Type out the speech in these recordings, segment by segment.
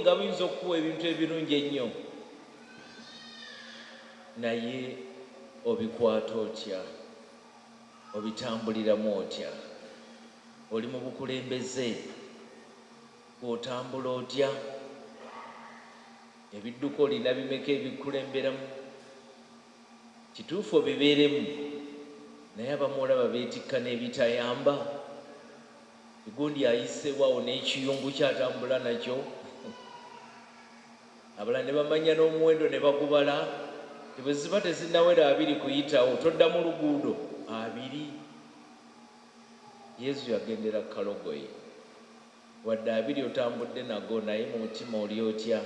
Obugagga buyinza okukuwa ebintu ebirungi ennyo, naye obikwata otya? Obitambuliramu otya? Oli mu bukulembeze, otambula otya? Ebidduka olina bimeka ebikulemberamu? Kituufu obibeeremu, naye abamu olaba beetikka n'ebitayamba. Gundi ayiseewo awo n'ekiyungu ky'atambula nakyo, abalala ne bamanya n'omuwendo ne bagubala, nti bwe ziba tezinnawera 20 kuyitawo todda mu luguudo. 20. Yezu yagendera ku kalogoyi. Wadde 20 otambudde nago, naye mu mutima oli otya?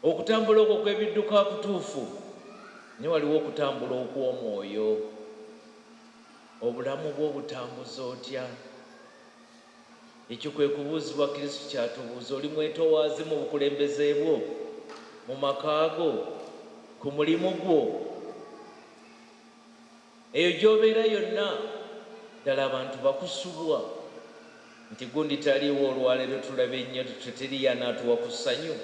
Okutambula okwo okw'ebidduka kutuufu, naye waliwo okutambula okw'omwoyo. Obulamu bwo obutambuza otya? Ekyo kwe kubuuzibwa Kristo ky'atubuuza. Oli mwetowaaze mu bukulembeze bwo, mu maka go, ku mulimu gwo? Eyo gy'obeera yonna, ddala abantu bakusubwa nti gundi taliiwo olwaleero tulabye nnyo teriiyo anaatuwa ku ssanyu?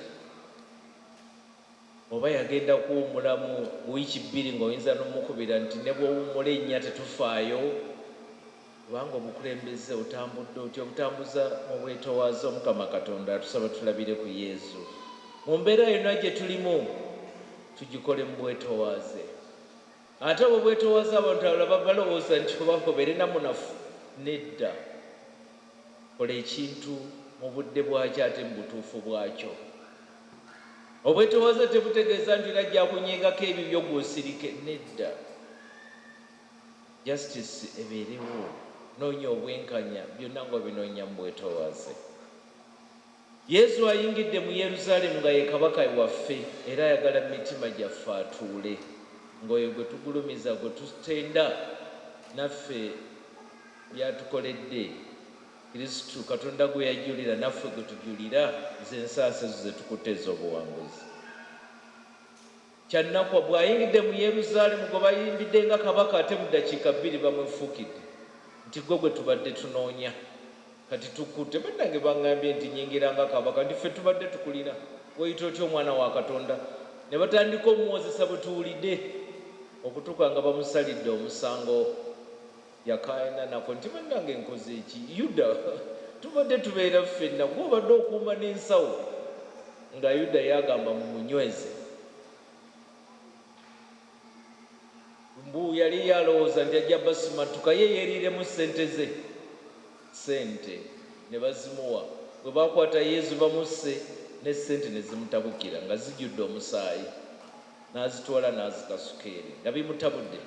Oba yagenda kuwummulamu wiiki 2 ng'oyinza n'omukubira nti ne bw'owummula ennya tetufaayo? Kubanga obukulembeze otambudde otya? Obutambuza mu bwetowaaze? Omukama Katonda atusaba tulabire ku Yezu. Mu mbeera yonna gye tulimu tugikole mu bwetowaaze. Ate obwo bwetowaaze abantu abalala balowooza nti oba obeere na munafu. Nedda. Kola ekintu mu budde bwakyo ate mu butuufu bwakyo. Obwetowaaze tebutegeeza nti era ajja kunyiigako ebibyo gwe osirike. Nedda. Justice ebeerewo. Noonya obwenkanya, byonna ng'obinoonya mu bwetowaaze. Yezu ayingidde mu Yeruzaalemu nga ye Kabaka waffe era ayagala mu mitima gyaffe atuule ng'oyo gwe tugulumiza, gwe tutenda naffe by'atukoledde. Kristu Katonda gwe yajulira naffe gwe tujulira, ze nsanso ezo ze tukutte ez'obuwanguzi. Kya nnaku, bw'ayingidde mu Yeruzaalemu gwe bayimbidde nga kabaka ate mu ddakiika bbiri bamwefuukidde nti ggwe gwe tubadde tunoonya kati tukutte. Bannange bangambye nti nnyingira nga kabaka nti ffe tubadde tukulina, weeyita otya omwana wa Katonda? Ne batandika omuwozesa bwe tuwulidde okutuuka nga bamusalidde omusango. Yakaayana nako nti bannange nkoze ki? Yuda tubadde tubeera ffenna, ggwe obadde okuuma n'ensawo. Nga Yuda yagamba mumunyweze. Mbu yali alowooza nti ajja basimattuka ye yeeriiremu ssente ze. Ssente ne bazimuwa. Bwe baakwata Yezu bamusse, ne ssente ne zimutabukira nga zijjudde omusaayi. N'azitwala n'azikasuka eri nga bimutabudde.